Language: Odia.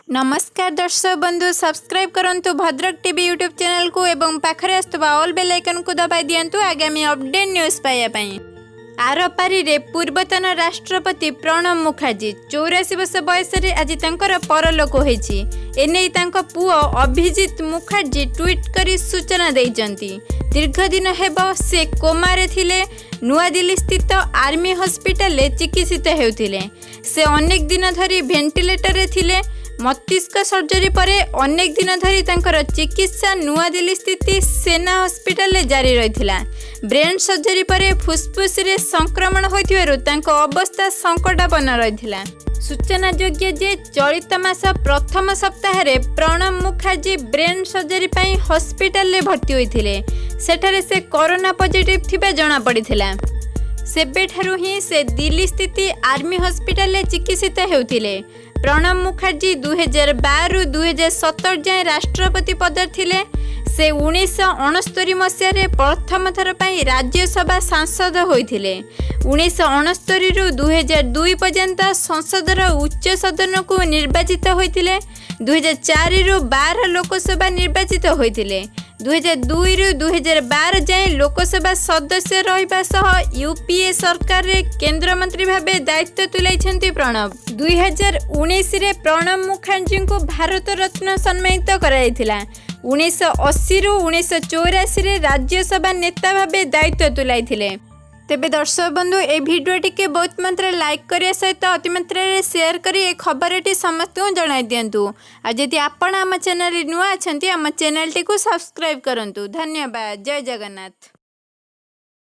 ନମସ୍କାର ଦର୍ଶକ ବନ୍ଧୁ, ସବସ୍କ୍ରାଇବ୍ କରନ୍ତୁ ଭଦ୍ରକ ଟିଭି ୟୁଟ୍ୟୁବ୍ ଚ୍ୟାନେଲକୁ ଏବଂ ପାଖରେ ଆସୁଥିବା ଅଲ୍ ବେଲ୍ ଆଇକନ୍କୁ ଦବାଇ ଦିଅନ୍ତୁ ଆଗାମୀ ଅପଡେଟ୍ ନ୍ୟୁଜ୍ ପାଇବା ପାଇଁ। ଆରପାରିରେ ପୂର୍ବତନ ରାଷ୍ଟ୍ରପତି ପ୍ରଣବ ମୁଖାର୍ଜୀ। 84 ବର୍ଷ ବୟସରେ ଆଜି ତାଙ୍କର ପରଲୋକ ହୋଇଛି। ଏନେଇ ତାଙ୍କ ପୁଅ ଅଭିଜିତ ମୁଖାର୍ଜୀ ଟ୍ୱିଟ୍ କରି ସୂଚନା ଦେଇଛନ୍ତି। ଦୀର୍ଘଦିନ ହେବ ସେ କୋମାରେ ଥିଲେ। ନୂଆଦିଲ୍ଲୀ ସ୍ଥିତ ଆର୍ମି ହସ୍ପିଟାଲରେ ଚିକିତ୍ସିତ ହେଉଥିଲେ। ସେ ଅନେକ ଦିନ ଧରି ଭେଣ୍ଟିଲେଟରରେ ଥିଲେ। ମସ୍ତିଷ୍କ ସର୍ଜରୀ ପରେ ଅନେକ ଦିନ ଧରି ତାଙ୍କର ଚିକିତ୍ସା ନୂଆଦିଲ୍ଲୀ ସ୍ଥିତ ସେନା ହସ୍ପିଟାଲରେ ଜାରି ରହିଥିଲା। ବ୍ରେନ୍ ସର୍ଜରୀ ପରେ ଫୁସ୍ଫୁସ୍ରେ ସଂକ୍ରମଣ ହୋଇଥିବାରୁ ତାଙ୍କ ଅବସ୍ଥା ସଙ୍କଟାପନ୍ନ ରହିଥିଲା। ସୂଚନାଯୋଗ୍ୟ ଯେ, ଚଳିତ ମାସ ପ୍ରଥମ ସପ୍ତାହରେ ପ୍ରଣବ ମୁଖାର୍ଜୀ ବ୍ରେନ୍ ସର୍ଜରୀ ପାଇଁ ହସ୍ପିଟାଲରେ ଭର୍ତ୍ତି ହୋଇଥିଲେ। ସେଠାରେ ସେ କରୋନା ପଜିଟିଭ୍ ଥିବା ଜଣାପଡ଼ିଥିଲା। ସେବେଠାରୁ ହିଁ ସେ ଦିଲ୍ଲୀ ସ୍ଥିତ ଆର୍ମି ହସ୍ପିଟାଲରେ ଚିକିତ୍ସିତ ହେଉଥିଲେ। ପ୍ରଣବ ମୁଖାର୍ଜୀ 2012ରୁ 2017 ଯାଏଁ ରାଷ୍ଟ୍ରପତି ପଦରେ ଥିଲେ। ସେ 1969 ମସିହାରେ ପ୍ରଥମ ଥର ପାଇଁ ରାଜ୍ୟସଭା ସାଂସଦ ହୋଇଥିଲେ। 1969ରୁ 2002 ପର୍ଯ୍ୟନ୍ତ ସଂସଦର ଉଚ୍ଚ ସଦନକୁ ନିର୍ବାଚିତ ହୋଇଥିଲେ। 2004ରୁ 12 ଲୋକସଭା ନିର୍ବାଚିତ ହୋଇଥିଲେ। 2002ରୁ 2012 ଯାଏଁ ଲୋକସଭା ସଦସ୍ୟ ରହିବା ସହ ୟୁପିଏ ସରକାରରେ କେନ୍ଦ୍ରମନ୍ତ୍ରୀ ଭାବେ ଦାୟିତ୍ୱ ତୁଲାଇଛନ୍ତି ପ୍ରଣବ। 2019ରେ ପ୍ରଣବ ମୁଖାର୍ଜୀଙ୍କୁ ଭାରତ ରତ୍ନ ସମ୍ମାନିତ କରାଯାଇଥିଲା। 1980ରୁ 1984ରେ ରାଜ୍ୟସଭା ନେତା ଭାବେ ଦାୟିତ୍ୱ ତୁଲାଇଥିଲେ। ତେବେ ଦର୍ଶକ ବନ୍ଧୁ, ଏହି ଭିଡ଼ିଓଟିକୁ ବହୁତ ମାତ୍ରାରେ ଲାଇକ୍ କରିବା ସହିତ ଅତିମାତ୍ରାରେ ସେୟାର କରି ଏ ଖବରଟି ସମସ୍ତଙ୍କୁ ଜଣାଇ ଦିଅନ୍ତୁ। ଆଉ ଯଦି ଆପଣ ଆମ ଚ୍ୟାନେଲରେ ନୂଆ ଅଛନ୍ତି, ଆମ ଚ୍ୟାନେଲଟିକୁ ସବସ୍କ୍ରାଇବ୍ କରନ୍ତୁ। ଧନ୍ୟବାଦ। ଜୟ ଜଗନ୍ନାଥ।